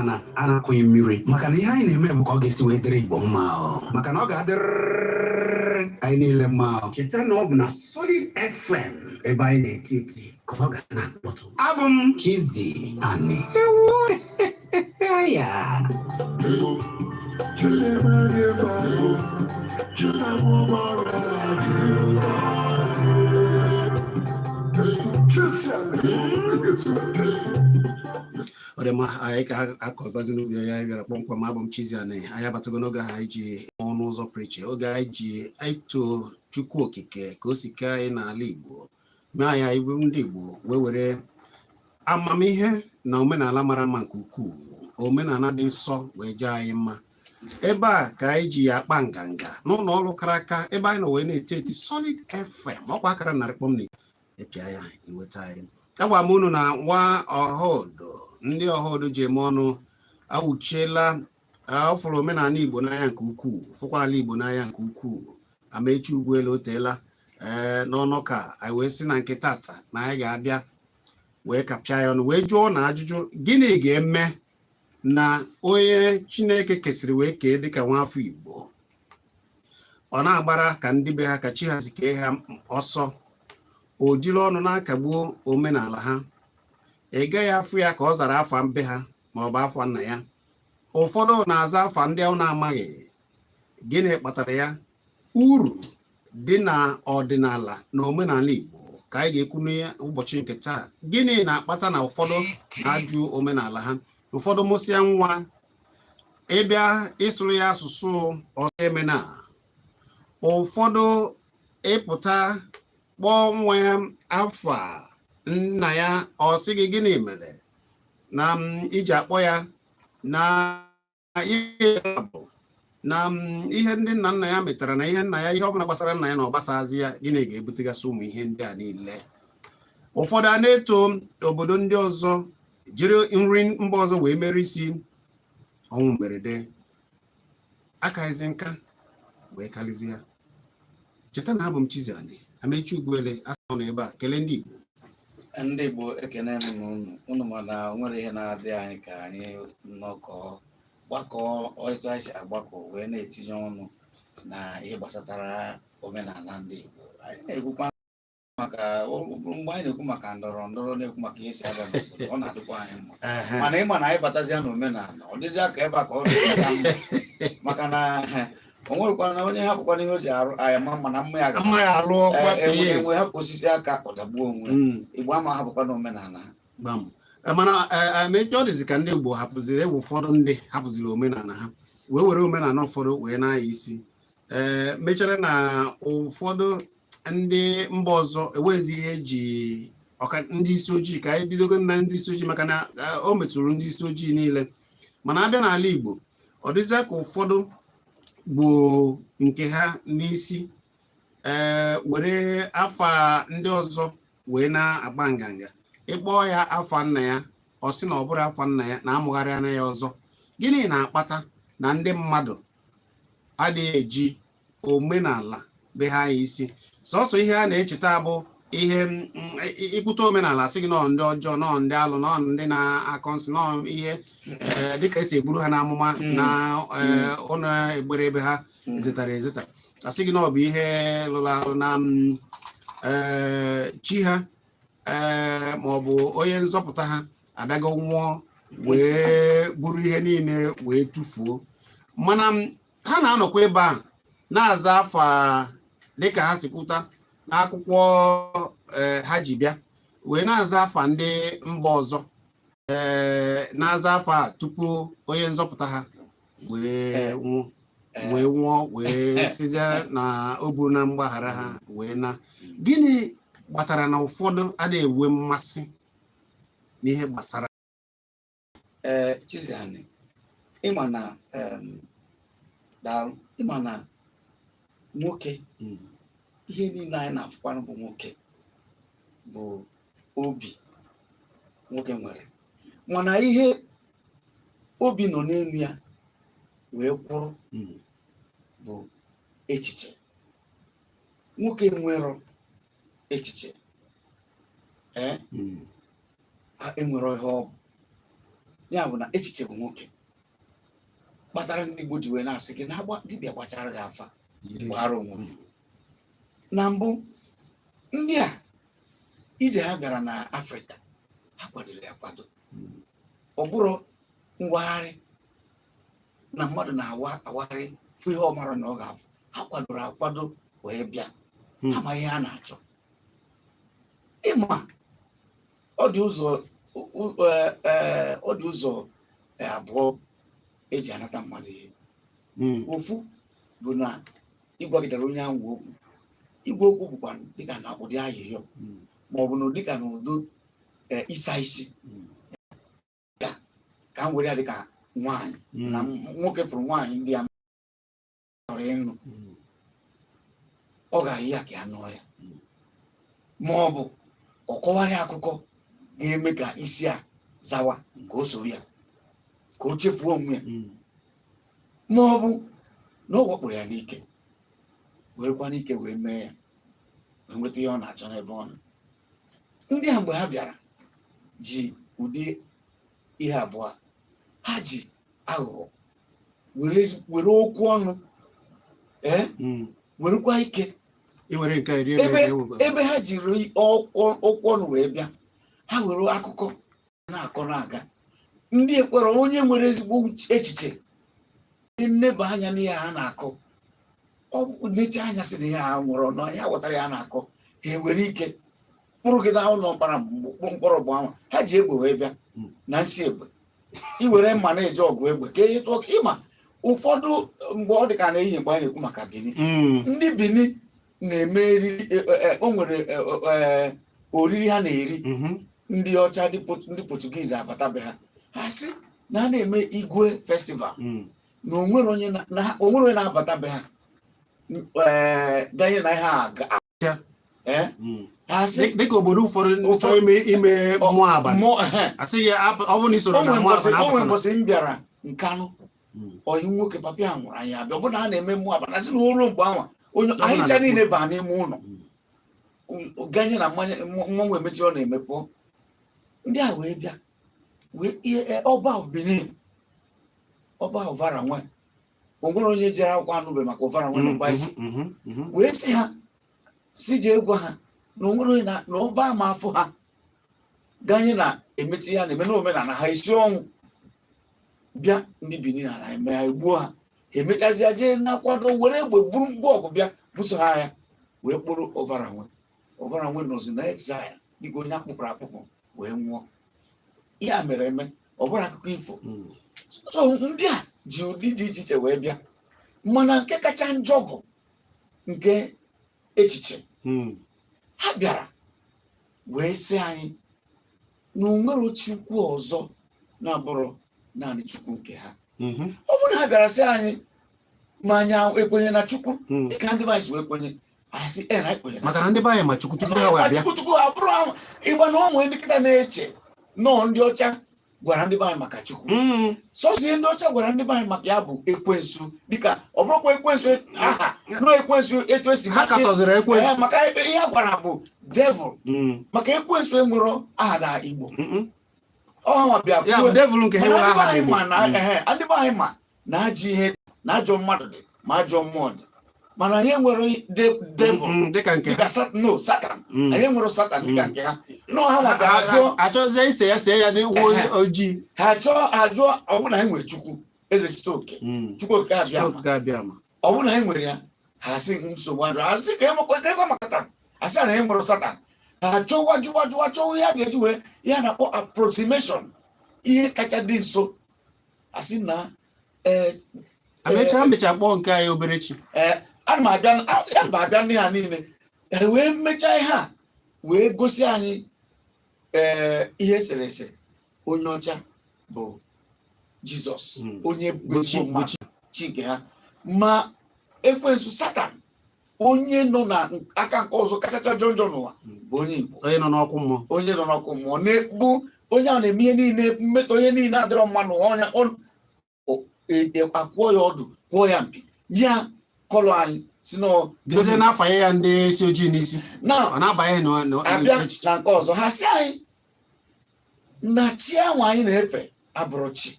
Ana a na-akụghị mmiri, maka na ihe anyị na-eme bụ ka ọ ga-esi wee dịrị Igbo mma o. Maka na ọ ga-adịrịrị anyị niile mma o. Cheta na ọ bụ na Solid FM, ebe anyị na-eti eti, ka ọ ga na-akpọtụ. Abụ m Chizzy Ani. Ewu ya. Ọ dị mma, anyị ka akọbazi n'ubi ya anyị bịara kpọmkwem. Abụ m Chizzy Ani. Anyị abatago n'oge ahụ anyị ji ọnụ ụzọ pụrụ iche, oge anyị ji eto Chukwu Okike ka o si kee anyị n'ala Igbo, mee anyị anyị bụ ndị Igbo, wee were amamihe na omenala mara mma nke ukwuu, omenala dị nsọ, wee jaa anyị mma. Ebe a ka anyị ji ya akpa nganga n'ụlọ ọrụ kara aka, ebe anyị nọ wee na-eti eti, Solid FM, ọkwa akara narị kpọm na ịpịa ya inweta anyị. Agwa m unu na nwa ọhaodo, ndị ọhaodo ji eme ọnụ awụchiela. Ọ fụrụ omenala Igbo n'anya nke ukwuu, fụkwa ala Igbo n'anya nke ukwuu. Amaechi Ugwuele o teela ee n'ọnụ ka anyị wee sị na nke tata na anyị ga-abịa wee kapịa ya ọnụ, wee jụọ na ajụjụ: gịnị ga-eme na onye Chineke kesịrị wee kee dịka nwaafọ Igbo, ọ na-agbara ka ndị be ha, ka chi ha si kee ha ọsọ, o jiri ọnụ na-akagbuo omenala ha? Ị gaghị afụ ya ka ọ zara afa be ha ma ọ bụ afa nna ya. Ụfọdụ na-aza afa ndị ọ na-amaghị. Gịnị kpatara ya? Uru dị na ọdịnala na omenala Igbo ka anyị ga-ekwu n'ụbọchị nke taa. Gịnị na-akpata na ụfọdụ na-ajụ omenala ha? Ụfọdụ mụsịa nwa, ịbịa ịsụrụ ya asụsụ ọzọ emena. Ụfọdụ ịpụta kpọọ nwa ya afa nna ya, ọ sị gị gịnị mere na iji akpọ ya na ihe bụ na ihe ndị nna nna ya metara na ihe nna ya, ihe ọbụla gbasara nna ya na ọ gbasazi ya. Gịnị ga-ebutegasị ụmụ ihe ndị a niile? Ụfọdụ a na-eto obodo ndị ọzọ, jiri nri mba ọzọ wee mere isi. Ọnwụ mberede akaghịzi nka wee karịzie ya. Cheta na abụ m Chizzy Ani. Amaechi Ugwuele asa nọ ebe a kelee ndị Igbo. Ndị Igbo, ekene m unu. Unu ma na o nwere ihe na-adị anyị ka anyị nnọkọ gbakọọ etu anyị si agbakọ wee na-etinye ọnụ na ihe gbasatara omenala ndị Igbo. Anyị na-ekwukwa maka mgbe anyị na-ekwu maka ndọrọ ndọrọ, na-ekwu maka ihe si aga n'obodo, ọ na-adịkwa anyị mma. Mana ịma na anyị batazịa n'omenala, ọ dịzịa ka ebe a ka ọ dịka mma, maka na o nwerekwana onye hapụkwana ihe o ji arụ anyị ma mma na mma ya mma ya alụ ọkwa. Enwe hapụ osisi aka, ọ dagbuo onwe. Igbo ama hapụkwana omenala ha. Gbam. Mana Amaechi, ọ dịzi ka ndị Igbo hapụziri ewu. Ụfọdụ ndị hapụziri omenala ha wee were omenala ụfọdụ wee na-anya isi, ee mechara na ụfọdụ ndị mba ọzọ enweghịzi ihe eji ọka ndị isi ojii. Ka anyị bidogo na ndị isi ojii, maka na o metụrụ ndị isi ojii niile. Mana abịa n'ala Igbo, ọ dịzịa ka ụfọdụ bụ nke ha n'isi, ee were afa ndị ọzọ wee na-agba nganga. Ịkpọọ ya afa nna ya, ọ sị na ọ bụrụ afa nna ya, na-amụgharị anya ya ọzọ. Gịnị na-akpata na ndị mmadụ adịghị eji omenala be ha anya isi? Sọsọ ihe a na-echeta bụ ihe ikwute omenala, sị gị nọọ ndị ọjọọ, nọọ ndị alụ, nọọ ndị na-akọ nsị, nọọ ihe dịka esi eburu ha n'amụma na ụlọ egbere ebe ha zetara ezeta, asị gị na ọ bụ ihe lụrụ alụ na chi ha, ee ma ọ bụ onye nzọpụta ha abịago nwụọ wee buru ihe niile wee tụfuo. Mana ha na-anọkwa ebe a na-aza afa dịka ha si kwuta n'akwụkwọ ha ji bịa, wee na-aza afa ndị mba ọzọ, ee na-aza afa a tupu onye nzọpụta ha wee nwụọ, wee nwụọ, wee sizie na o buru na mgbaghara ha wee na. Gịnị kpatara na ụfọdụ adịghị enwe mmasị n'ihe gbasara Ee, Chizzy Ani, ịma na daalụ. Ịma na nwoke, ihe niile anyị na-afụkwanụ bụ nwoke bụ obi nwoke nwere, mana ihe obi nọ n'elu ya wee kwụrụ bụ echiche. Nwoke nwere echiche, ee, enwere ihe ọ bụ. Ya bụ na echiche bụ nwoke kpatara ndị Igbo ji wee na-asị gị na agba dibịa gbachara gị afa, gbara onwe gị. Na mbụ, ndị a ije ha bịara na Afrịka, ha kwadoro ya akwado. Ọ bụrụ ngwagharị na mmadụ na-awa awagharị fụ ihe ọ mara na ọ ga-afụ, ha kwadoro akwado wee bịa. Ha ma ihe ha na-achọ. Ịma ọ dị ụzọ abụọ eji anata mmadụ ihe. Ofu bụ na ịgwagidere onye ahụ okwu. Igwe okwu bụkwa dịka na ụdị ayịyọ, ma ọ bụ na dịka na ụdị ịsa isi, ka m were ya dịka nwaanyị na nwoke fụrụ nwaanyị ndị ya chọrọ ịnụ, ọ ga-ayị ya ka ya nụọ ya, ma ọ bụ ọ kọwarị akụkọ ga-eme ka isi a zawa, ka o soro ya, ka o chefuo onwe ya, ma ọ bụ na ọ wakporo ya n'ike, werekwa n'ike wee mee ya, wee nweta ihe ọ na-achọ n'ebe ọ nọ. Ndị a, mgbe ha bịara, ji ụdị ihe abụọ. Ha ji aghụghọ were okwu ọnụ, ee, werekwa ike. Iwere nke a rie. Ebe ebe ha jiri okwu ọnụ wee bịa, ha were akụkọ na-akọ na-aga. Ndị ekwere, onye nwere ezigbo echiche nneba anya n'ihe ha na-akọ, ọ necha anya sị na ihe ha nwụrụ ọnụ ya ghọtara ya na-akọ, ha ewere ike kpụrụ gị na ụlọ mkpọrọ bụ ahụ ha ji egbe wee bịa na nsị egbe, iwere mma na-eji ọgụ egbe ka ihe tụọ. Ịma ụfọdụ mgbe ọ dị ka na-eyi mgbe anyị na-ekwu maka Bini, ndị Bini na-eme eriri, o nwere oriri ha na-eri. Ndị ọcha, ndị Portuguese abatabe ha, ha sị na a na-eme Igwe festival, na onwere onye na-abata be ha ganye na ihe a ha sị. Dịka obodo ụfọdụ chọrọ ime mmụọ abalị, asị ya ọ bụrụ na ị soro na mmụọ abalị. O nwere mbọsị m bịara Nkanụ, ọyị nwoke papa ya nwụrụ, anyị abịa, ọ bụ na a na-eme mmụọ abalị, asị na o ruo mgbe anwa, onye ahịcha niile baa n'ime ụlọ ganye na mmanya mmọnwụ emechi ọ na-eme pụọ. Ndị a wee bịa wee ọba of Benin, ọba Ovonramwen, o nwere onye jere akwụkwọ anụbe maka Ovonramwen na isi wee sị ha si jee gwa ha na onwere onye na ọba ama afọ ha ganye na emechi ya na-eme na omenala ha esi ọnwụ bịa. Ndị Benin ala eme ha egbuo ha, emechazie jee na-akwado were egbe buru ngwa ọgụ bịa buso ha agha wee kpụrụ Ovonramwen. Ovonramwen nọzi na exile dịka onye akpụpụrụ akpụpụ wee nwụọ. Ya mere eme, ọ bụrụ akụkọ ifo. So ndị a ji ụdị dị iche iche wee bịa, mana nke kacha njọ bụ nke echiche. Ha bịara wee sị anyị na onwero Chukwu ọzọ na-abụrụ naanị Chukwu nke ha. Ọ bụrụ na ha bịara sị anyị ma anyị ekwenye na Chukwu dịka ndị be anyị si wee kwenye, anyị sị e na anyị kwenye. Maka na ndị be anyị ma Chukwu tupu ha wee abịa. Chukwu tupu ha bụrụ ahụ. Ịgba na onwe ndị kịta na-eche nọọ ndị ọcha gwara ndị be anyị maka Chukwu. Sọsọ ihe ndị ọcha gwara ndị be anyị maka ya bụ ekwensu, dịka ọ bụrụkwa ekwensu aha nọ ekwensu etu esi ha katọziri ekwensu. Maka ihe a gwara bụ devil, maka ekwensu enwero aha na Igbo. Ọ bịa ya bụ devil nke ha enweghị aha n'Igbo. Ndị be anyị ma na ajọ ihe na ajọ mmadụ dị, ma ajọ mmụọ dị, mana anyị enwere devil dịka nke dịka no Satan. Anyị enwere Satan dịka nke ha nọ. Ha nwa bịara jụọ. Achọzie ise ya, see ya n'ihu ojii. Ha chọọ ajụọ, ọ bụrụ na anyị nwere Chukwu eze Chitoke, Chukwu Okike Abịa ma ọ bụrụ na anyị nwere ya, ha sị nsogbu adịrọ. Ha sị ka emekwa ka ekwe maka Satan, asị na anyị nwere Satan. Ha chọwa jụwa jụwa chọwa ihe a ga-eji wee ihe a na-akpọ approximation, ihe kacha dị nso, asị na Amecha mecha kpọọ nke anyị obere chi. Ee, ana m abịa ya mba abịa ndị ha niile e wee mechaa ihe a wee gosi anyị ee ihe eserese onye ọcha bụ Jizọs, onye bụ ezigbo mmadụ, chi nke ha, ma ekwensu Satan, onye nọ na aka nke ọzọ kachacha jọ njọ n'ụwa, bụ onye Igbo. Onye nọ n'ọkụ mmụọ. Onye nọ n'ọkụ mmụọ na-ekpu, onye a na-eme ihe niile mmetọ, ihe niile adịrọ mma n'ụwa. Onye akwụọ ya ọdụ, kwụọ ya mpi, nye ya colour anyị si na Bidozie na-afanye ya ndị isi ojii n'isi. Na ọ na-abanye abịa n'echiche. Na nke ọzọ, ha si anyị na chi ahụ anyị na-efe abụrụ chi,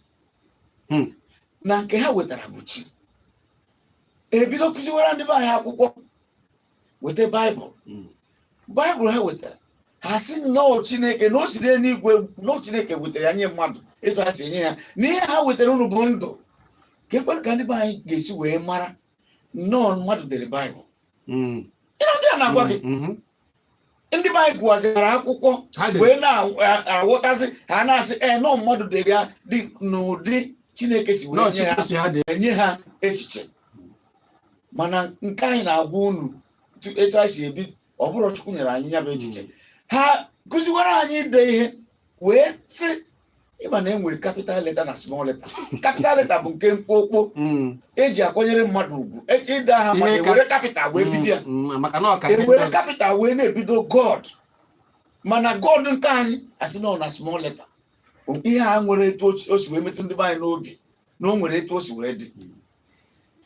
na nke ha wetara bụ chi. Ebido kụziwara ndị be anyị akwụkwọ, weta Baịbụl. Baịbụl ha wetara, ha sị nnọọ Chineke na o si n'eluigwe, nnọọ Chineke wetara ya nye mmadụ etu ha si enye ya, na ihe ha wetara unu bụ ndụ. Ka ekwere ka ndị be anyị ga-esi wee mara nnọọ mmadụ dere Baịbụl. Ihe ndị a na-agwa gị, ndị be anyị gụwazịara akwụkwọ Ha dere. wee na-aghọtazi, ha na-asị ee, nọọ mmadụ dere ya dị n'ụdị Chineke si wee Nọọ nye ha Chukwu si ha dee. Enye ha echiche. Mana nke anyị na-agwa unu etu anyị si ebi, ọ bụrụ Chukwu nyere anyị ya bụ echiche, ha kụziwara anyị ide ihe wee sị, ịma na enwere capital letter na small letter. Capital letter bụ nke mkpokpo eji akwanyere mmadụ ugwu, eji ide aha mmadụ. Ewere capital wee bido ya. Maka na ọ ka ndị Ewere ọzọ- capital wee na-ebido God. Mana God nke anyị, asị na ọ na small letter. Ihe a nwere etu o si wee metụ ndị be anyị n'obi, na o nwere etu o si wee dị.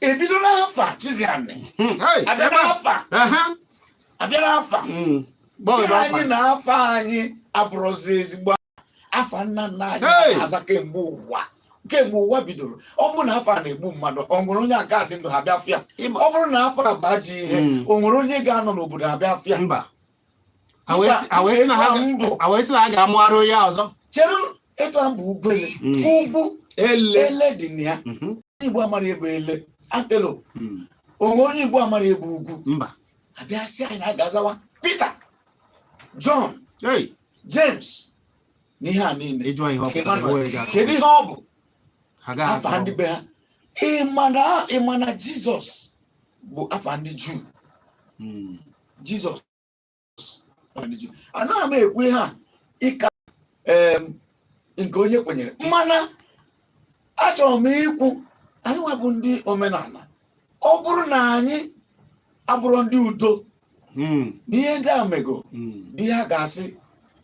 Ebido n'afa Chiziani. Hey, Abịa ebe a. n'afa. Abịa n'afa. Gbanwee Si afa. anyị na afa anyị abụrụzi ezigbo afa nna nna anyị Hey! aza kemgbe ụwa, kemgbe ụwa bidoro. Ọ bụrụ na afa a na-egbu mmadụ, ọ nwere onye aka dị ndụ ha bịa fịa? Ọ bụrụ na afa a bụ ajọ ihe, o nwere onye ga-anọ n'obodo abịa fịa? Mba. A wee sị na ha Mbụ. A wee sị na ha ga-amụgharị onye ọzọ. Chere, etu a mbụ ugwele, ugwu Ele. Ele dị na ya. Onye Igbo amara ebe ele, antelope. Onwe onye Igbo amara ebe ugwu. Mba. Abịa sị anyị na a ga-azawa Peter, John, Hey, James na ihe a niile. Ịjụọ ihe ọ pụtara, Emmanuel. enweghị ga-akọ. Kedu ihe ọ bụ? Ha gaghị Afa akọ. ndị be ha. Ịmana Jizọs bụ afa ndị Juu. Jizọs afa ndị Juu. Anaghị m ekwu ihe a ịka nke onye kwenyere, mana achọrọ m ikwu, anyị nwa bụ ndị omenala, ọ bụrụ na anyị abụrụ ndị udo na ihe ndị a mego dị, ihe a ga-asị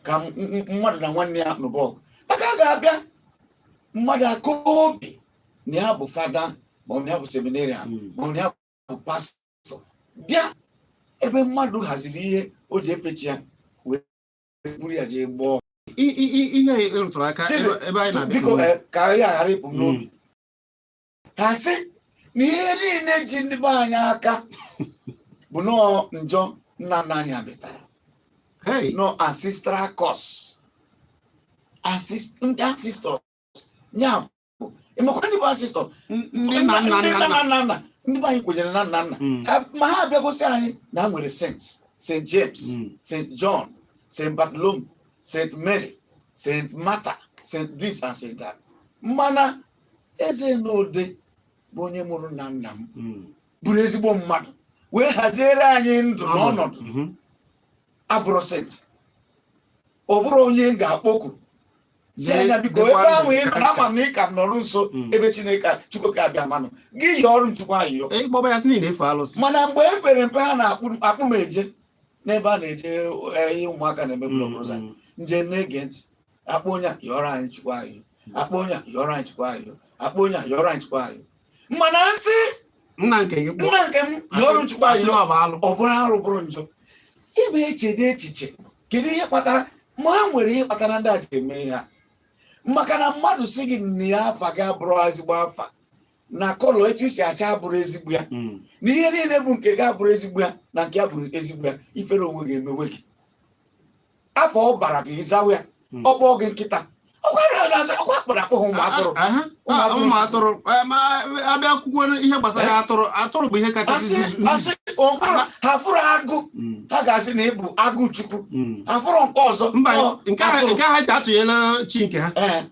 ka mmadụ na nwanne ya nụba ọgụ, maka a ga-abịa mmadụ aka obi na ya bụ fada, ma ọ bụ na ya bụ seminarian, ma ọ bụ na ya bụ pastọ, bịa ebe mmadụ haziri ihe o ji efechi ya wee buru ya jee gbọọ. Ihe ị rụtụrụ aka Chizi, ebe anyị na-abịa. Biko, ka ya ghara ịpụ m n'obi. Ha sị na ihe niile ji ndị be anyị aka bụ nọọ njọ nna nna anyị abịatara. Hey. No ancestral curse. Ndị ancestors ya bụ, ịmakwa ndị bụ ancestor? Ndị nna nna ndị nna nna nna. Nna nna ndị be anyị kwenyere na nna nna. Ma ha abịagosi anyị na ha nwere saints: St James, St John, St Bartholomew, St Mary, St Martha, St this and St that. Mana eze n'ode bụ onye mụrụ nna nna m bụrụ ezigbo mmadụ wee haziere anyị ndụ n'ọnọdụ. Abụrụ saint, ọ bụrụ onye m ga-akpọku si anya, biko, dịkwa ebe ndụ ahụ ị nọ ka na ama m na ị ka m nọrọ nso ebe Chineke Chukwu ka abịa manụ gị yi ọrụ m Chukwu ayịyọ. Ịkpọba ya sị na ị na-efe alụsị. Mana mgbe e pere mpe, ha na-akpụ akpụ m eje n'ebe a na-eje ihe ụmụaka na-eme block rosary. Nje na-ege ntị, akpọ onye a, yọrọ anyị Chukwu ayịyọ, akpọ onye a, yọrọ anyị Chukwu ayịyọ, akpọ onye a, yọrọ anyị Chukwu ayịyọ. Mana nsị Nna nke gị kpọọ. Nna nke m yọrọ Chukwu Asị ayịyọ, na ọ bụ alụ. Ọ bụrụ arụ, bụrụ njọ. Ịbụ echede echiche, kedu ihe kpatara? Ma ha nwere ihe kpatara ndị a ji eme ihe a, maka na mmadụ si gị na ya afa gị abụrụ ezigbo afa, na colour etu isi acha abụrụ ezigbo ya, na ihe niile bụ nke gị abụrụ ezigbo ya, na nke ya bụ ezigbo ya, ifere onwe gị emewe gị. Afọ ọ bara gị, ịzawa ya. Ọ kpọọ gị nkịta, ọkwa akpọrọ akpọ ha ụmụ atụrụ. Aha. Ụmụ atụrụ. Ụmụ atụrụ. Ma abịa akwụkwọ ihe gbasara atụrụ, atụrụ bụ ihe kachasị asị nzuzu. Asị ụkpụrụ ha fụrụ agụ, ha ga-asị na ị bụ agụ Chukwu. Ha fụrụ nke ọzọ, Mba, ọ, nke ha atụrụ. nke ha ji atụnyela chi nke ha. Ee.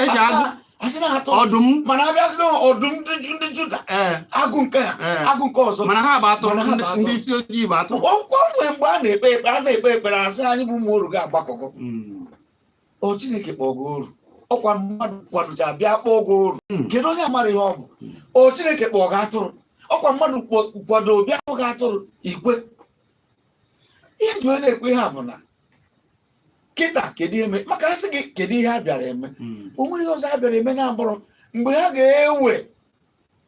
Eji agụ, asị na atụrụ. Ọdụm. Mana abịa sị na ọdụm ndị Juda, agụ nke ha, agụ nke ọzọ. Mana ha bụ atụrụ. Mana ha bụ atụrụ. Ndị isi ojii bụ atụrụ. Ọkwụkwọ nwee mgbe a na-ekpe ekpere, a na-ekpe ekpere, asị anyị bụ ụmụ oru ga-agbakọgọ. Ọ Chineke kpọọ gị oru, ọkwa mmadụ kwadocha bịa kpọọ gị oru. Kedu onye amara ihe ọ bụ? Ọ Chineke kpọọ gị atụrụ, ọkwa mmadụ kwado bịa kpọọ gị atụrụ ikwe. Ihe ji onye na-ekwe ha bụ na kịta, kedu ihe maka asị gị, kedu ihe a bịara eme? O nwere ihe ọzọ a bịara eme na-abụrụ mgbe ha ga-ewe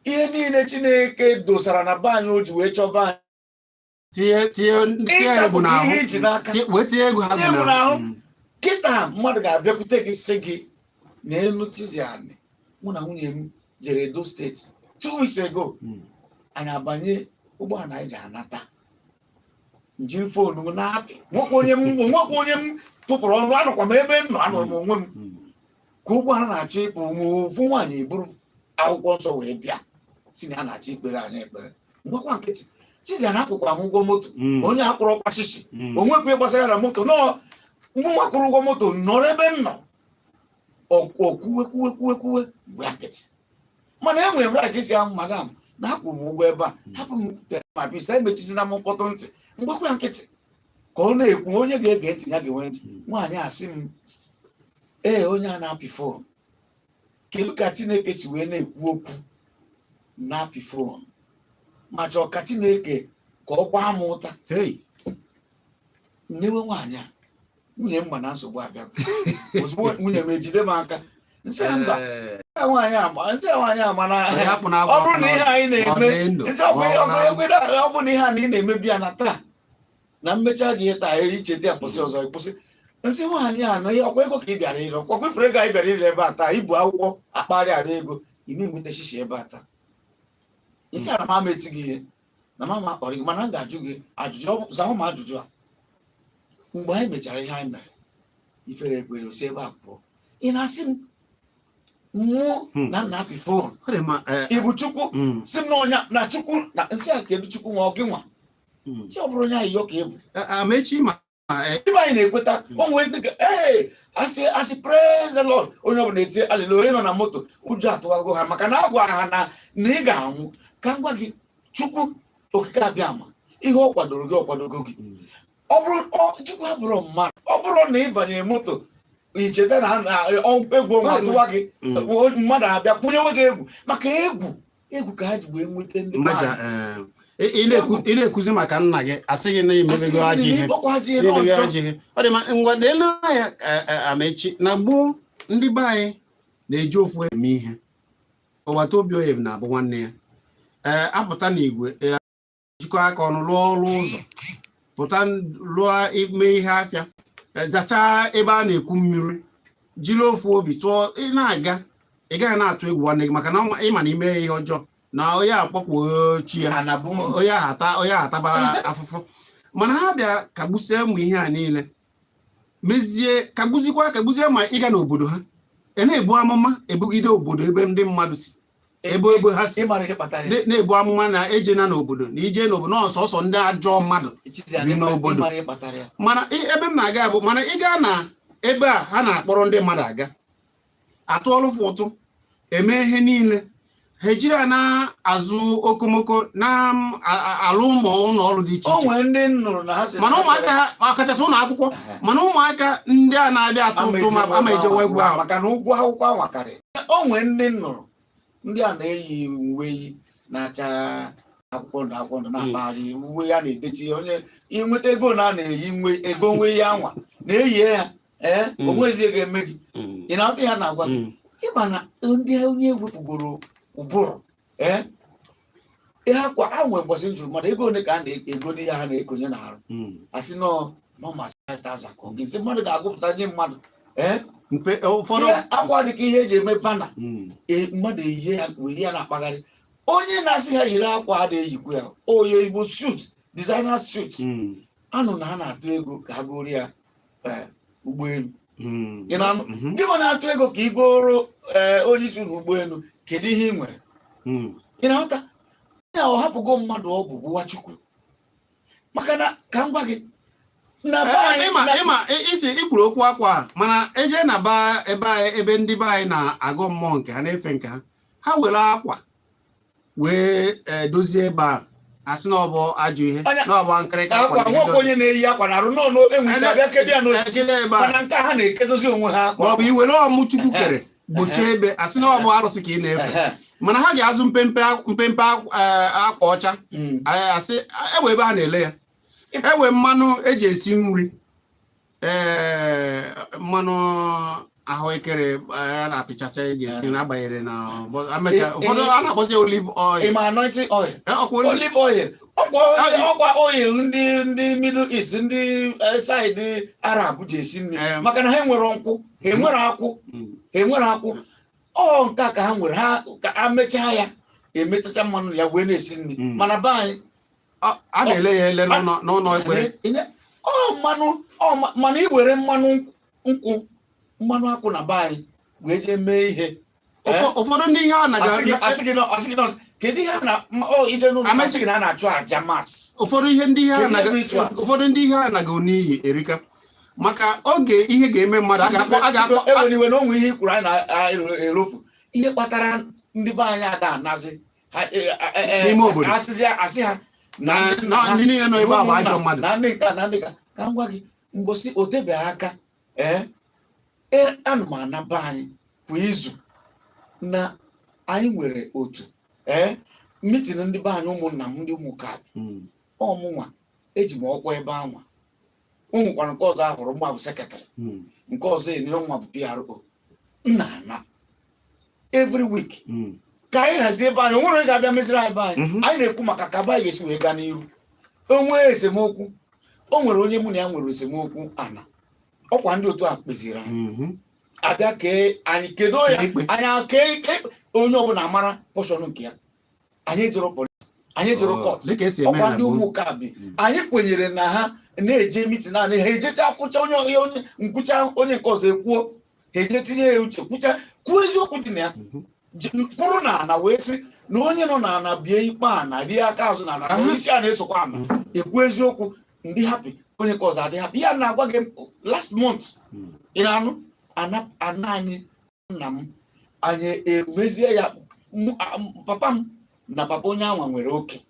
ihe niile Chineke dosara na be anyị o ji wee chọba anyị. Tinye tinye tinye egwu Ịkapụta n'ahụ. ihe iji n'aka. Wee tinye egwu ha Tinye bụ egwu n'ahụ. n'ahụ. Kịta mmadụ ga-abịakwute gị sị gị N'elu Chiziani, mụ na nwunye m jere Edo Steeti 2 weeks ago. Anyị abanye ụgbọala, anyị ji anata, njiri phone m na-apị. Nwekwa onye m tụpụrụ ọnụ. Anọkwa m ebe m nọ, anọrọ m onwe m. Ka ụgbọala na-achọ ịkpụ m, ofu nwaanyị eburu akwụkwọ nsọ wee bịa, si na ya na-achọ ikpere anyị ekpere. Mgbakwa nkịtị. Chiziani, akwụkwọ m ụgwọ moto. Onye akwụrụ ọkwa shishi, onwekwa ihe gbasara na moto nọọ. Mgbe kwụrụ ụgwọ moto nọrọ ebe m nọ, okwuwe kwuwe kwuwe kwuwe mgbe nkịtị. Mana enwere m right isi ahụ, "Madam, na akwụrụ m ụgwọ ebe a, hapụ m ma pista emechizina m mkpọtụ ntị." Mgbakwa nkịtị ka ọ na-ekwu. Onye ga-ege ntị ya ga-enwe ntị. Nwaanyị asị m, "Ee, onye a na-apị phone, kedu ka Chineke si wee na-ekwu okwu na-apị phone? Ma chọọ ka Chineke ka ọ gbaa m ụta." Hey. Nnewe nwaanyị a, nwunye m ma na nsogbu abịago. Ozugbo nwunye m ejide m aka, nsị ya mba. Nwaanyị a, nsị ya, nwaanyị a, mana Onye hapụ na ọ bụrụ na ihe anyị ọ na-eme dị ndụ, nsị ọ bụ ọ na- ọ bụ na ihe a na ị na-emebi ya na taa na mmecha gị ihe taa, icheta ya kwụsị ọzọ, ịkwụsị. Nsị nwaanyị a na ihe ọkwa ego ka ị bịara ire, ọkwa kwefere ego anyị bịara ire ebe a taa, ibu akwụkwọ akparị ara ego ime nweta shishi ebe a taa. Nsị a na mama eti gị ihe na mama akpọrọ gị, mana m ga-ajụ gị ajụjụ. Zaa m ajụjụ a. Mgbe anyị mechara ihe anyị mere, ifere ekwere osi ebe a pụọ. Ị na-asị m mmụọ na nna apị phone? Ọ dị mma. Ị bụ Chukwu? Si m na ọnya na Chukwu na nsị a, kedu Chukwu nwa ọ gị nwa? Si ọ bụrụ onye ayịyọ ka ị bụ. Amechi ma Ibe anyị na-ekweta o nwere ndị ee, asị "Praise the Lord," onye ọbụla etie alele. Onye nọ na moto, ụjọ atụwago ha maka na agwa ha na ị ga-anwụ. Ka m gwa gị, Chukwu Okike Abịa ma ihe ọ kwadoro gị, ọ kwadogo gị. Ọ bụrụ Chukwu abụrụ mmadụ, ọ bụrụ na ị banyere moto, icheta na egwu ọnwa atụwa gị, mmadụ abịa kwụnyewe gị egwu, maka egwu egwu ka ha ji wee nweta ndị be Mmaja. anyị. Ị na-ekwuzi maka nna gị, asị gị na imebego ajọ ihe. Ịkpọkwa ajọ ihe Na-emebe n'ọjọọ. Ajọ ihe. Ọ dị mma. Ngwa, leelu anya. Amechi, na gboo, ndị be anyị na-eji ofu eme ihe. Ọgbata obi onye na-abụ nwanne ya. Ee, apụta n'igwe, ee, jikọ aka ọnụ lụọ ọrụ ụzọ, pụta lụọ ime ihe afịa, zachaa ebe a na-ekwu mmiri, jiri ofu obi tụọ. Ị na-aga, ị gaghị na-atụ egwu nwanne gị, maka na ịma na ime ihe ọjọọ na onye akpọkwuo chi ya. Anabụ. Onye ahụ ata, onye ahụ ataba afụfụ. Mana ha bịa kagbusie ụmụ ihe a niile, mezie kagbuzikwa, kagbuzie ma ịga n'obodo ha, e na-ebu amụma ebugide obodo ebe ndị mmadụ si, ebe ha si. Ịmara ihe kpatara ya? Na-ebu amụma na ejena n'obodo, na ije n'obodo na ọsọsọ ndị ajọ mmadụ Chizi, bi n'obodo. Ịmara ihe kpatara ya? Mana ebe m na-aga bụ, mana ị gaa na ebe a ha na-akpọrọ ndị mmadụ aga atụọlụfụ ụtụ, eme ihe niile, ha ejiri ya na-azụ okomoko na-alụ ụmụ ụlọ ọrụ dị iche O iche. nwere ndị m nụrụ na ha si Mana ụmụaka ha, ọkachasị ụlọ akwụkwọ, mana ụmụaka ndị a na-abịa atụ ụtụ ma ama ejewe egwu ahụ. Maka na ụgwọ akwụkwọ anwakarị. O nwere ndị m nụrụ, ndị a na-eyi uwe yi na-acha akwụkwọ ndụ akwụkwọ ndụ, na-akpagharị uwe ya na-edechi onye inweta ego na a na-eyi nwe ego nwe ya anwa na-eyi ya. Ee, onwezie ga-eme gị. Ị na-ata ya na-agwa gị. Ịma na ndị onye ewepụgoro ụbụrụ, ee, ihe akwa a nwere. Mbọsị m jụrụ mmadụ ego ole ka a na-ego n'ihe ha na-ekonye n'arụ, asị nọ nọma 5,000 ka ọ gị nsị mmadụ ga-agụpụta nye mmadụ, ee. Mpe ụfọdụ. Ihe akwa dị ka ihe eji eme banner, mmadụ eyie ya were ya na-akpagharị. Onye na-asị ha yiri akwa a na-eyikwa ya oye Igbo suit, designer suit, anụ na ha na-atụ ego ka ha goro ya, ee, ụgbọelu. Ị na-anụ? Mhm. Gị ma na-atụ ego ka ị goro, ee, onye isi na ụgbọelu, kedu ihe ị nwere? Ị na-aghọta ya? Ọ hapụgo mmadụ ọgwụ gbuwa Chukwu, maka na ka m gwa gị na be anyị ịma ịma isi ikwuru okwu akwa a, mana eje na ba ebe anyị, ebe ndị be anyị na-agọ mmụọ nke ha, na-efe nke ha, ha were akwa wee dozie ebe a, asị na ọ bụ ajọ ihe, na ọ bụ nkịrịka akwa ndị nwoke onye na-eyi akwa na-arụ nọ enwere abịa kedu ya n'osisi. Ejide ebe a. Mana nke a ha na-ekedozi onwe ha akwa. Ma ọ bụ iwere ọmụ Chukwu kere gbochie ebe, asị na ọ bụ arụsị ka ị na-efe. Mana ha ga-azụ mpempe mpempe akwa ọcha. Asị ewe ebe ha na-ele ya, ewe mmanụ eji esi nri, ee, mmanụ ahụekere a na-apịchacha eji esi nri, agbanyere na ụfọdụ a na-akpọzi ya olive oil. Ịma anointing oil? Ọkwa olive. Olive oil, ọkwa. Ọkwa oil ndị Middle East, ndị side Arab ji esi nri, maka na ha enwere nkwụ, ha enwere akwụ. Ha enwere akwụ. Ọ nke a ka ha nwere, ha ka a mechaa ya, emetacha mmanụ ya wee na-esi nri. Mana be anyị, A na-ele ya ele n'ụlọ ekpere. Ọ mmanụ ọ mana i were mmanụ nkwụ, mmanụ akwụ na be anyị wee jee mee ihe. Ụfọdụ ndị ihe a na Asị gị kedu ihe a na ọ ije n'ụlọ, asị gị na a na-achụ aja mass. Ụfọdụ ihe ndị ihe a Kedu naga ebe ịchụ aja? Ụfọdụ ndị ihe a naga n'iyi erika, maka oge ihe ga-eme mmadụ, a ga-akpọ Ewere iwe na onwe ihe i kwuru, anyị na-erofu ihe kpatara ndị be anyị ada anazi ha N'ime obodo. Asịzi asị ha na ndị niile nọ ebe a bụ ajọ mmadụ. Na ndị nke a, na ndị ka ka m gwa gị, mgbosi o tebeghị aka, ee, ana m ana be anyị kwa izu na anyị nwere otu meeting ndị be anyị, ụmụnna m, ndị ụmụka. Ọmụnwa eji m ọkwa ebe anwa ụmụkwara nke ọzọ ahụrụ mma bụ secretary. Nke ọzọ enye nwa bụ PRO. M na-ana every week ka anyị hazie ebe anyị. O nwere onye ga-abịa meziri anyị be anyị. Anyị na-ekwu maka ka be anyị ga-esi wee gaa n'iru. O nwee esemokwu, o nwere onye mụ na ya nwere esemokwu ana, ọkwa ndị otu a kpeziri anyị. Abịa kee anyị, kedo ya. Kee ikpe. Anyị kee ikpe, onye ọbụla mara portion nke ya. Anyị ejero police, anyị ejero court. Dịka esi eme Ọkwa na ndị gboo. ụmụka bi. Anyị kwenyere na ha na-eje meeting naanị ha ejecha fụcha onye onye nkwụcha, onye nke ọzọ ekwuo, ha eje tinye ya uche, kwucha, kwuo eziokwu dị na ya. Kwuru na ana wee sị na onye nọ n'ana bie ikpe ana rie aka azụ na ana na onye isi a na-esokwa ana ekwu eziokwu, ndị happy, onye nke ọzọ adị happy. Ya na-agwa gị, last month, ị na-anụ ana ana anyị, nna m, anyị emezie ya. Papa m na papa onye anwa nwere oke,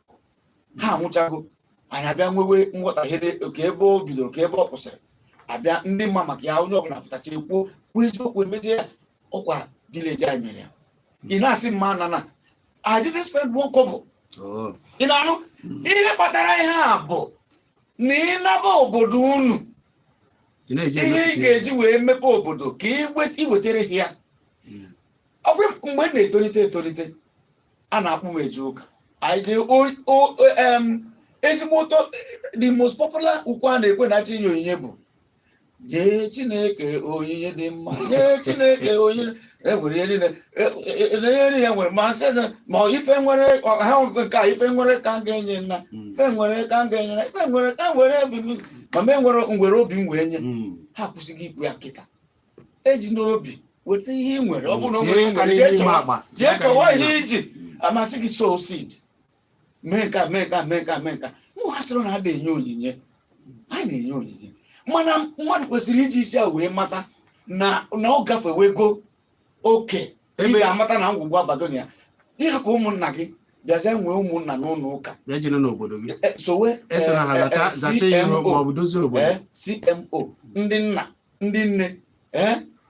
ha anwụchago. Anyị abịa nwewe nghọtahie ka ebe o bidoro, ka ebe ọ kwụsịrị. Abịa ndị mma maka ya, onye ọbụla pụtacha ekwuo, kwuo eziokwu, emezie ya. Ọkwa village anyị mere ya. Ị na-asị mma na I didn't spend one kobo. Ị na-anụ ihe kpatara ihe a bụ na ịnaba obodo unu, Ị na-eji ihe ị emepụta. ga-eji wee mepe obodo ka ị wetara ha ya. Ọkwa mgbe m na-etolite etolite, a na-akpụ m eje ụka. Anyị jee ezigbo ụtọ. The most popular ukwe a na-ekwe na achọ inye onyinye bụ "Nye Chineke onyinye dị mma, nye Chineke onyinye." Enwere ihe niile, ihe niile nwere ma nsị ma ife nwere ha nke a, ife nwere ka m ga-enye nna. Ife nwere ka m ga-enye na ife nwere ka m were obi m, ma m enwere nwere obi m wee nye. Ha akwụsịghị ikwu ya kịta. Eji n'obi weta ihe ị nwere. Ọ bụrụ na o nwere Tinye ihe aka nwere, jee n'ime chọwa akpa. Jee chọwa Tinye aka ihe iji amasị gị, sow seed, mee nke a, mee nke a, mee nke a, mee nke a. Mụ ha sịrị na ha na-enye onyinye, anyị na-enye onyinye, mana mmadụ kwesịrị iji isi a wee mata na ọ gafewego oke. Ị ga-amata na ngwugwu abago na ya ịhapụ ụmụnna gị, bịazie nwee ụmụnna n'ụlọ ụka. Bịa jiri n'obodo gị. Sowe Esi na ha zacha ihu CMO, ma ọ bụ dozie obodo. CMO, ndị nna, ndị nne,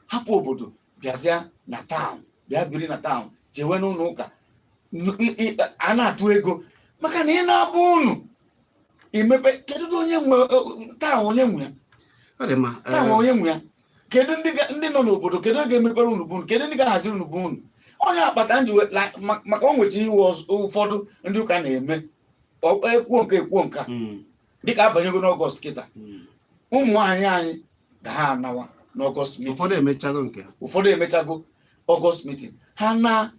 hapụ obodo, bịazịa na town, bịa biri na town, jewe n'ụlọ ụka. A na-atụ ego maka na ị na-abụ unu imepe. Kedu onye nwe town? Onye nwe ya? Ọ dị mma. Town, onye nwe ya? Kedu ndị ndị nọ n'obodo? Kedu onye ga-emepere unu bụ unu? Kedu ndị ga-ahaziri unu bụ unu? Onye akpata nji maka o nwecha iwu ụfọdụ ndị ụka na-eme. Ekwuo nke, ekwuo nke a. Dịka abanyego n'August kịta, ụmụ nwaanyị anyị ga ha anawa n'August meeting. Ụfọdụ emechago nke ha. Ụfọdụ emechago August meeting ha na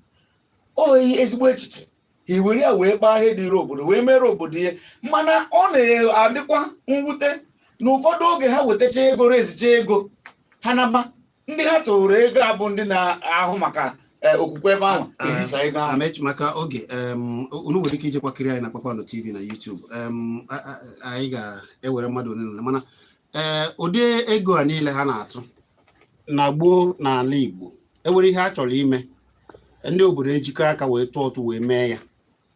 oyi. Ezigbo echiche, ha were ya wee kpaa ihe dịrị obodo, wee mere obodo ihe. Mana ọ na-adịkwa mwute na ụfọdụ oge ha wetacha ego, rezicha ego ha, naba, ndị ha tụrụ ego abụ ndị na-ahụ maka okwukwe ebe ahụ erisa ego ahụ. Amechi, maka oge, unu nwere ike ijekwa kiri anyị na Kpakpando TV na YouTube. Anyị ga-ewere mmadụ ole na ole, mana ụdị ego a niile ha na-atụ na gboo n'ala Igbo, enwere ihe a chọrọ ime, ndị obodo ejikọ aka wee tụọ ụtụ wee mee ya.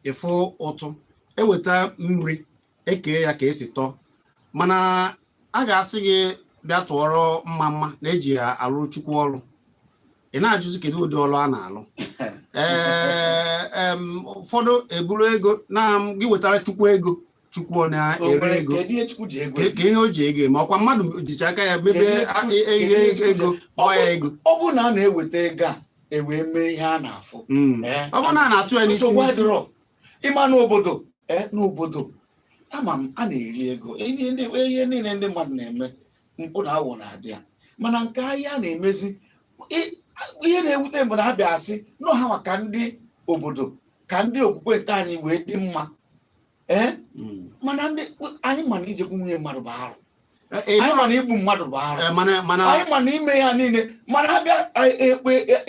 Ịfụ ụtụ eweta nri, ekee ya ka esi tọọ, mana a ga-asị gị bịa tụọrọ mma mma na eji ya alụ Chukwu ọrụ. Ị na-ajụzi kedu ụdị ọrụ a na-alụ. Ee, ụfọdụ eburu ego na gị wetara Chukwu ego, Chukwu ọ O na-ere nwere ego. Kedu ihe Chukwu ji ego? Ka ihe o ji ego eme? Ọkwa mmadụ jicha aka ya mebe Kedu ihe ihe kedu ihe Chukwu ego, kpọọ ya ego. Ọ bụrụ na a na-eweta ego a ewee mee ihe a na-afụ, Ọ bụrụ na a na-atụ ya n'isi nsogbu n'isi. adịrọ. Ịma n'obodo, n'obodo ama m a na-eri ego, ihe niile ndị mmadụ na-eme, mpụ na awọ na-adị ya, mana nke ahịa a na-emezi. Ihe na-ewute m bụ na ha bịa asị nọ ha maka ndị obodo ka ndị okwukwe nke anyị wee dị mma, ee. Mana ndị anyị ma na ijekwu nwunye mmadụ bụ arụ. Anyị ma na igbu mmadụ bụ arụ. Mana Anyị ma na ime ya niile, mana ha bịa ekpe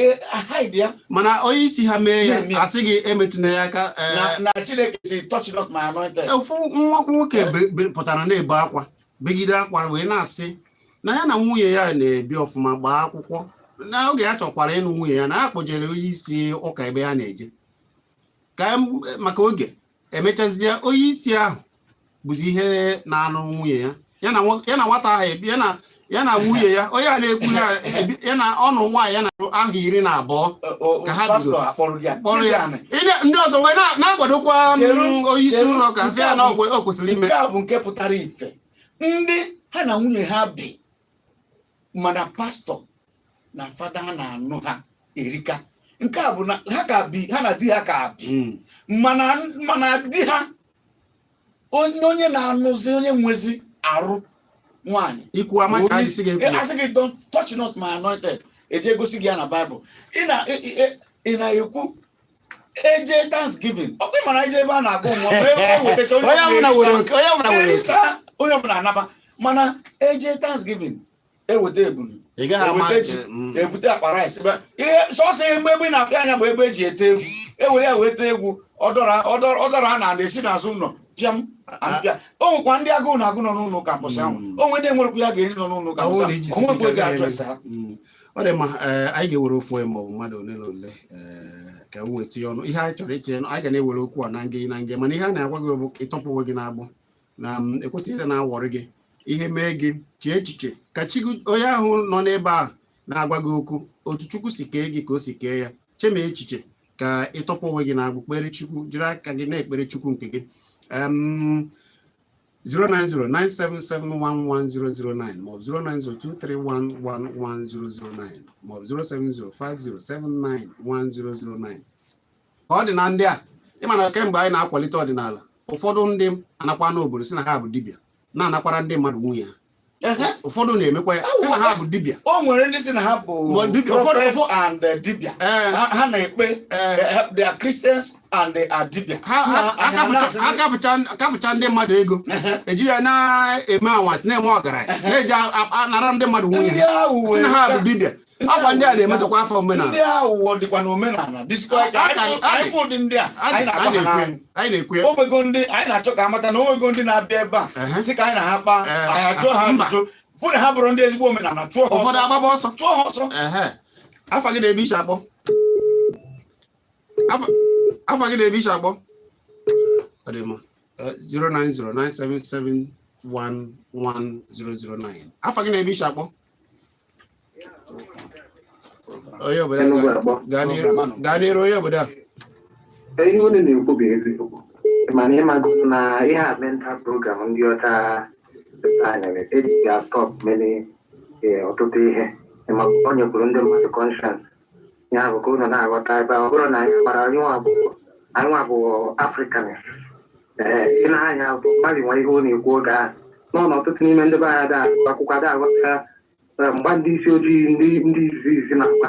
hide ya. Mana onye isi ha mee ya, Na-eme ya. asị gị emetụna ya aka. Na Chineke si, "Touch not my anointed." Ofu nwa nwoke pụtara na-ebe akwa, begide akwa wee na-asị na ya na nwunye ya na-ebi ọfụma, gbaa akwụkwọ n'oge ya chọkwara ịnụ nwunye ya, na ya kpọjere onye isi ụka ebe ya na-eje ka maka oge emechazie, onye isi ahụ bụzi ihe na-anụ nwunye ya, ya na nwata ahụ ebi, ya na nwunye ya, onye a na-ekwu ya ya na ọnụ nwaanyị ya na ahụ 12 ka ha Pastọ bido. akpọrọ gị ya. Kpọrọ ya. Chiziani. Ndị ọzọ wee na-akwadokwa onye isi Cheru, ụlọ ụka, sị ya na o kwesịrị ime. Nke a bụ nke pụtara ife, ndị ha na nwunye ha bi, mana pastọ na fada ha na-anụ ha erika. Nke a bụ na ha ka bi, ha na di ha ka bi, mana di ha, onye na-anụzi, onye nwezi arụ nwaanyị. Ikwu ama ka anyị si ga-ekwu ya. Asị gị, "Don't touch not my anointed." Eje gosi gị ya na Baịbụl. Ị na-ekwu eje Thanksgiving, ọkwa ị mara eje ebe a na-agụ mmụọ, ebe o wetacha. Onye ọbụla were oke, onye ọbụla were oke. Erisa, onye ọbụla anaba, mana eje Thanksgiving, eweta ebunu, Ị gaghị ama. eweta ji, ebute akpa rice, ihe sọsọ ebe ebe ị na-apịa anya bụ ebe eji ete egwu, ewere ya wee tee egwu. Ọdọrọ a na-esi n'azụ ụlọ pịam apịa. O nwekwa ndị agụụ na-agụ nọ n'ụlọ ụka mbọsị ahụ. O nwe ndị nwerekwa ya ga-eri nọ n'ụlọ ụka Ọ bụrụ mbọsị na iji ahụ. O nwekwa ego ike achụ ese ha. Ọ dị mma. Ee, anyị ga-ewere ofu onye maọbụ mmadụ ole na ole, ka o wee tinye ọnụ ihe anyị chọrọ itinye. Anyị ga na-ewere okwu a na nge na nge, mana ihe a na-agwa gị bụ ịtọpụ onwe gị n'agbụ na ekwesịghị ịdị na-awọrị gị. Ihe mee gị, chee echiche ka chi gị, onye ahụ nọ n'ebe a na-agwa gị okwu, otu Chukwu si kee gị ka o si kee ya. Chema echiche ka ịtọpụ onwe gị n'agbụ, kpere Chukwu, jiri aka gị na-ekpere Chukwu nke gị. 09097711009 maọbụ 09023111009 maọbụ 07050791009. Ka ọ dị na ndị a, ịma na kemgbe anyị na-akwalite ọdịnala, ụfọdụ ndị anakwa n'obodo si na ha bụ dibịa, na-anakwara ndị mmadụ nwunye ha. Ụfọdụ na-emekwa ya, si na ha bụ dibịa. O nwere ndị si na ha bụ Ma dibịa- prophets ụfọdụ- and dibịa. Ee. Ha na-ekpe, they are Christians and they are dibịa. Ha akapụcha ndị mmadụ ego, ejiri ya na-eme anwansi, na-eme ọgaranya, na-eji anara ndị mmadụ nwunye Ndị ha, aghụghọ si na ha bụ dibịa. Akwa ndị a na-emetụkwa afọ omenala. Ndị aghụghọ dịkwa n'omenala dịsikwa ka anyị fụ ụdị ndị a anyị na-akpa ha n'anwụ. Anyị na-ekwu ya. O nwego ndị anyị na-achọ ka amata na o nwego ndị na-abịa ebe a sị ka anyị na ha kpaa. Anyị ajụọ ha Mba. ajụjụ, fụ na ha bụrụ ndị ezigbo omenala, chụọ ha Ụfọdụ ọsọ. agbaba ọsọ. Chụọ ha ọsọ. Ehe. Afa gị na-ebe isi akpọ? Afa gị na-ebe isi akpọ? Ọ dị mma. 09097711009. Afa gị na-ebe isi akpọ? Onye obodo a? Enugu akpọ. Gaa n'iru, gaa n'iru, onye obodo a. Ihe unu na-ekwu bụ eziokwu, mana ịmago na ihe a mental program ndị ọcha anyere eji ya stop many, ọtụtụ ihe. Ịma o nyekwuru ndị mmadụ conscience ya bụ ka unu na-aghọta ebe a. Ọ bụrụ na anyị mara, anyị nwa bụ Africanist. Ee, ị na-anya bụ mmadụ nwe ihe ọ na-ekwu oge ahụ nọ n'ọtụtụ n'ime ndị be anyị ada agụ akwụkwọ, ada aghọta, mgba ndị isi ojii, ndị izizi izi na-agba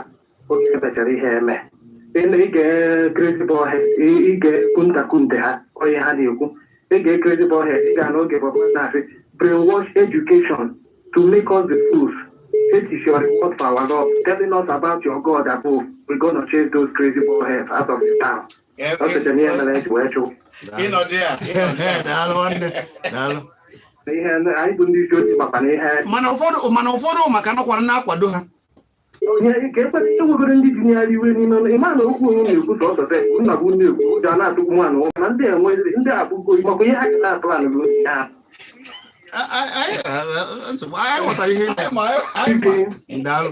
oge emechara ihe eme. Ige Crazy Boy, ige Kunta Kinte, ha onye ha na-ekwu, ige Crazy Boy, ị ga n'oge bụ na-asị brainwash education to make us the fools. It is your reward for our love, telling us about your God above. We're gonna chase those crazy boy out of the town. Ọ sịcha na ihe mere eji wee chụ. Ịnọdụ ya, ịnọdụ ya. Daalụ nwanne, daalụ. Ihe anyị bụ ndị isi ojii makwa na ihe. Mana ụfọdụ maka nọkwara na-akwado ha. Onye ka ekwesị enwegoro ndị tinyere iwe n'ime ọnụ. Ịma na okwu onye na-ekwu sọsọ sef nna bụ na-ekwu, ụjọ a na-atụkwu nwa na na ndị enwe ndị abụgo makwa ihe ha ji na-aplan bụ ha. Nsogbu, anyị ghọtara ihe. Anyị ma, anyị ma. Daalụ.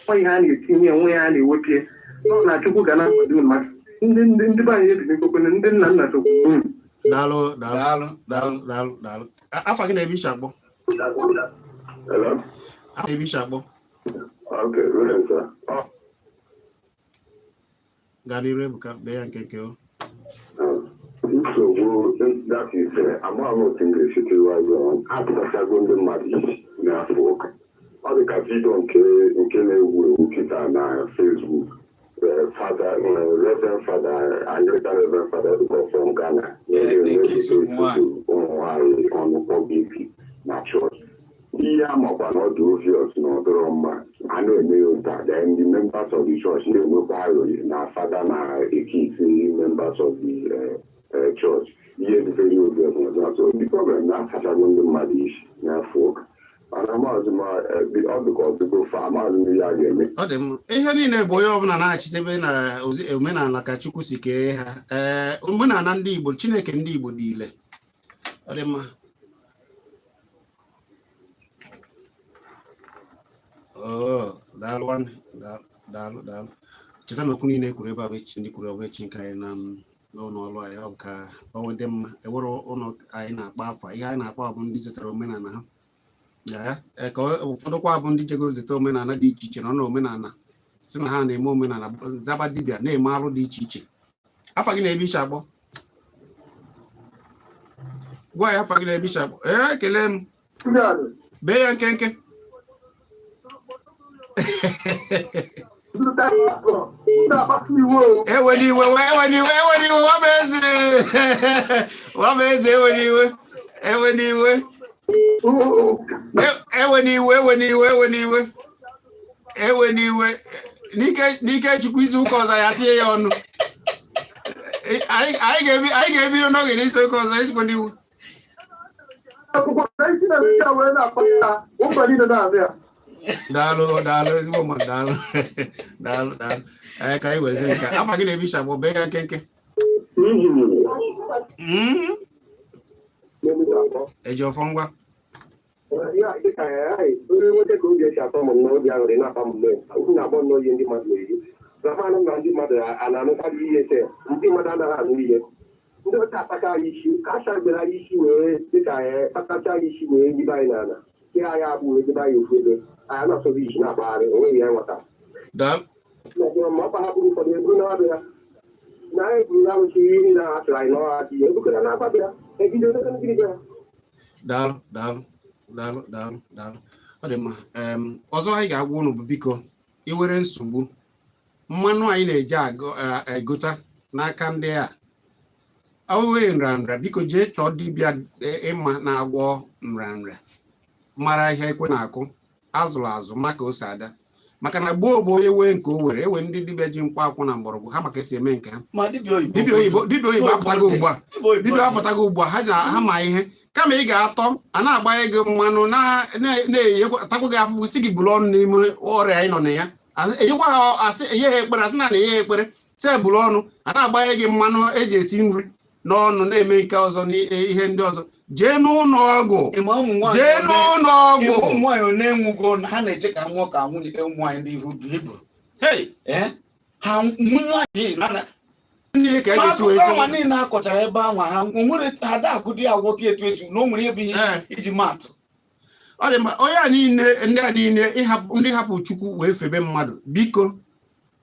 Nwa ihe a na-etinye onwe ya, a na-ewepie nọ na Chukwu ga na-akwado unu maka ndị be anyị ebinigokwana, ndị nna nna sokwu unu. Daalụ, daalụ. Daalụ. Daalụ, daalụ, daalụ. Afa gị na-ebe ishi akpọ? Hello? Afa ebe ishi akpọ? Okay, good, sir. Gaa n'iru, Ebuka, bee ya nkenke o. Nsogbu, that is, amaghị m otu m ga-esi tụwa ya. Apụtachago ndị mmadụ isi n'afọ ụka. Ọ dị ka video nke na-ewu ewu kịta na Facebook. Father, Reverend Father, Anglican Reverend Father dịka from Ghana. Na-ekesi ụmụ nwanyị. Ụmụ nwanyị ọnụ publicly na church. Ihe amakwa na ọ dị obvious na ọ dịrọ mma, a na-eme ya ụta. Then the members of the church na-enwekwa aghụghọ na fada na ekiti members of the church. Ihe dị very obvious na ọzọ. So the problem na-asachago ndị mmadụ isi n'afọ ụka, mana maazị ma ọ dịka ọdịgo fa maazị ndị ya ga-eme. Ọ dị mma. Ihe niile bụ onye ọbụla na-achịdebe na ozi omenala ka Chukwu si kee ha. Ee, omenala ndị Igbo, Chineke ndị Igbo dị ile. Ọ dị mma. Oo, daalụ nwanne, daalụ, daalụ, daalụ. Cheta na okwu niile e kwuru ebe a bụ echiche ndị kwuru, ọ bụ echi nke anyị na n'ụlọ ọrụ anyị. Ọ bụ ka ọ dị mma ewere ụlọ anyị na-akpa afa. Ihe anyị na-akpa bụ ndị zetara omenala ha. Ee, ka ụfọdụ kwa bụ ndị jego zeta omenala dị iche iche, nọ na omenala, si na ha na-eme omenala, zaba dibịa, na-eme arụ dị iche iche. Afa gị na ebe ishi akpọ? Gwa ya afa gị na ebe ishi akpọ. Ee, ekele m. Bee ya nkenke. Ewena iwe, ewena iwe, ewena iwe. Nwa eze, nwa eze, ewena iwe, ewena iwe, ewena iwe, ewena iwe, ewena iwe, ewena iwe. N'ike n'ike Chukwu, izu ụka ọzọ ya tinye ya ọnụ. Anyị ga-ebido n'oge n'izu ụka ọzọ. Ezigbo n'iwu. Akwụkwọ na isi na ya wee na-akpa ya ụmụ niile na-abịa. Daalụ, daalụ, ezigbo mmadụ. Daalụ, daalụ, daalụ. Ee, ka anyị werezie nke a. Afa gị na ebe ishi akpọ? Bee ya nkenke. Eji ọfọ ngwa. Ya dịka ya onye nweta ka oge esi atọ m n'obi aṅụrị na-akpa m mgbe okwu na-agbọ nnọọ ihe ndị mmadụ na-eyi na manụ na ndị mmadụ a na-anụkarị ihe se ndị mmadụ anaghị anụ ihe. Ndị ọcha akpata anyị isi ka a chagbere anyị isi wee dịka ya kpatacha anyị isi wee yibe anyị n'ala ke anyị agbụ wee debe anyị ofu ebe anyị na-asọzi isi na-akpagharị onweghị ya nwata. Daalụ. Ma ọ hapụrụ ụfọdụ eburu na-abịa ya na anyị buru arụsị ihe niile a sịrị anyị n'ọha dị ya ebukọta na-akpa ya ebido gịnị bịa. Daalụ, daalụ, daalụ, daalụ, daalụ. Ọ dị mma. Ọzọ anyị ga-agwa unu bụ, biko, iwere nsogbu mmanụ anyị na-eji egota n'aka ndị a awụghị nrịanrịa, biko jee chọọ dibịa ịma na-agwọ nrịanrịa, mara ihe ekwe na-akụ, azụrụ azụ maka ose ada, maka na gboo gboo onye wee nke o were ewe ndị dibịa ji mkpa akwụ na mgbọrọgwụ ha maka esi eme nke ha. Ma dibịa oyibo Dibịa oyibo apụtago ugbu a. Dibịa apụtago ugbu a, ha na ha ma ihe. Kama ị ga-atọ a na-agbanye gị mmanụ na-enyekwa takwa gị afụfụ, si gị buru ọnụ n'ime ọrịa ị nọ na ya, enyekwa ha asị enye ha ekpere, asị na na-enye ha ekpere, si eburu ọnụ, a na-agbanye gị mmanụ eji esi nri n'ọnụ, na-eme nke ọzọ na ihe ndị ọzọ. Jee n'ụlọ ọgwụ. Ịma ụmụ nwaanyị Jee n'ụlọ ọgwụ. Ịma ụmụ nwaanyị one enwugo na ha na-eche ka nwụọ ka nwunye ụmụ nwaanyị ndị ihu Hibru. Hey! Ee, ha nwunye nwaanyị na Niile ka a ga-esi wee akụkọ anwa niile a kọchara ebe anwa ha o nwere ha da agụdị agwọta etu esi na o nwere ebe ihe iji maatụ. Ọ dị mma. Onye a niile, ndị a niile, ịhapụ ndị hapụ Chukwu wee febe mmadụ, biko,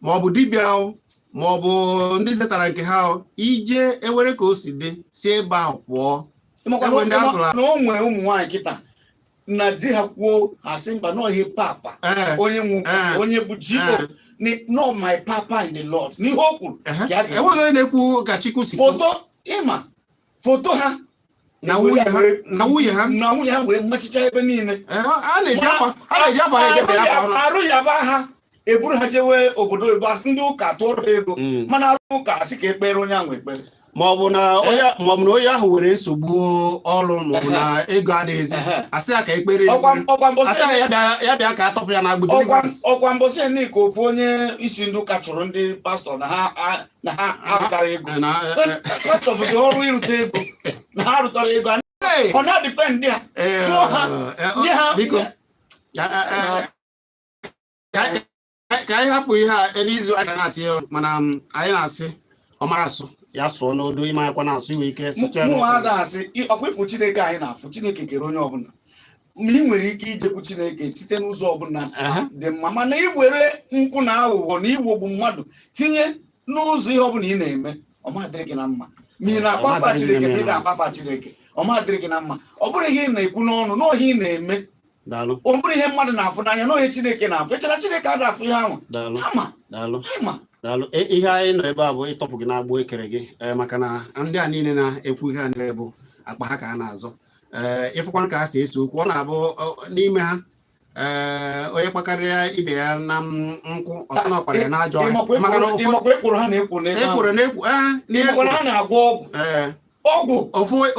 ma ọ bụ dibịa ahụ, ma ọ bụ ndị zetara nke ha ahụ, ije ewere ka o si dị, si ebe ahụ pụọ. Ịmakwa Enwe ndị azụrụ na o nwere ụmụ nwaanyị kịta na di ha kwuo, ha sị mba, nọọ ihe papa onye nwe ụka, onye bụ G.O. No, my papa in the Lord, n'ihe o kwuru ka ya ga-eme. Enweghị onye na-ekwu ka Chukwu si kwuo. Foto, ịma foto ha Na nwunye ha, na nwunye ha. Na nwunye ha wee machicha ebe niile. A na-eji afa ha edebe ya afa ọnụ. Arụ yaba ha, eburu ha jewe obodo oyibo, asị ndị ụka tụọrọ ha ego. Mana arụ ụka asị ka ekpere onye ahụ ekpere. Ma ọ bụ na onye ahụ nwere nsogbu ọrụ, ma ọ bụ na ego adịghịzi, asị ya ka ekpere ọkwa ọkwa mbọsị asị ya ya bịa ka a tọpụ ya n'agbụ ọkwa deliverance. Ọkwa mbọsị ka ofu onye isi ndị ụka chụrụ ndị pastọ na ha arụtara ego. Na Pastọ bụzi ọrụ ịrụta ego na ha rụtara ego. Hey! Ọ na-adefend ha, chụọ ha, nye ha. Biko, ka anyị hapụ ihe a n'izu anyị ga na-atị ya, mana anyị na-asị ọ mara asụ ya sụọ n'odo, ime akwa na-asụ iwe ike sụcha ya mụ n'ọkụ. Ada asị ọkwa ịfụ Chineke anyị na-afụ. Chineke kere onye ọbụla, ma ị nwere ike ijekwu Chineke site n'ụzọ ọbụla dị mma, mana ị were nkwụ na aghụghọ na iwogbu mmadụ tinye n'ụzọ ihe ọbụla ị na-eme, ọ ma dịrị gị na mma. Ma ị na-akpafa Ọ ma dịrị Chineke, gị ma ị na na-akpafa Chineke, ọ ma dịrị gị na mma. Ọ bụrụ ihe ị na-ekwu n'ọnụ na ọhịa ị na-eme. Daalụ. Ọ bụrụ ihe mmadụ na-afụ n'anya na onye Chineke na-afụ, echara Chineke a na-afụ ihe ahụ. Daalụ. Ama. Daalụ. Ama. Daalụ. Ihe anyị nọ ebe a bụ ịtọpụ gị n'agbụ ekere gị, maka na ndị a niile na-ekwu ihe a niile bụ akpa ha ka ha na-azọ. Ee, ịfụkwanụ ka ha si ese okwu, ọ na-abụ n'ime ha, ee, onye kpakarịa ibe ya na nkwụ, ọ sị na ọ kpara ya n'ajọ ọhịa, maka na ụfọdụ Ịmakwa ekworo ha na-ekwo n'ebe ahụ. Ekworo na-ekwu, ee, n'ihe. Ịmakwa na ha na-agwọ ọgwụ. Ee. Ọgwụ.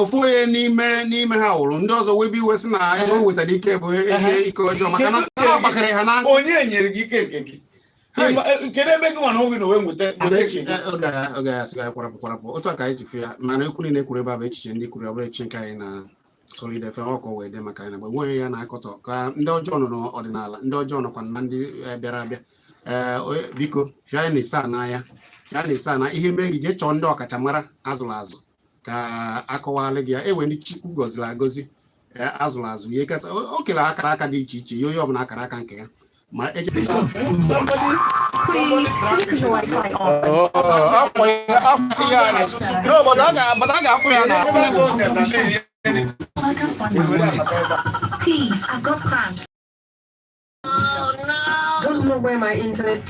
Ofu onye n'ime ha wụrụ ndị ọzọ webe iwe, sị na ebe o wetara ike bụ ihe ike ọjọọ, maka na ọ kpakịrị ha na Onye nyere gị ike nke gị? Hey. Kedu ebe gị nwa na oge na wee nweta Mana nweta echi nke gị? oge a sị gị kwarapụ kwarapụ. Otu a ka anyị si fụ ya, mana okwu niile kwuru ebe a bụ echiche ndị kwuru, ọ bụrụ echiche nke anyị na Solid FM ọkọ wee dị maka anyị na mgbe nwere ya na-akọtọ ka ndị ọjọọ nọ n'ọdịnala, ndị ọjọọ nọkwa na ndị bịara abịa. Ee, biko, fịa anyị na ise a n'anya, fịa na ise a na ihe mee gị, jee chọọ ndị ọkachamara azụrụ azụ ka akọwalụ gị ya. Ewe ndị Chukwu gọziri agọzi, azụrụ azụ ihe kasị o kele akara aka dị iche iche ya, onye ọbụla akara aka nke ya ma eje. Please, can you put your Wi-Fi on? Akwa ihe a n'obodo a ga-afụ ya na I can't find my wallet. Please, I've got cramps. Don't know where my internet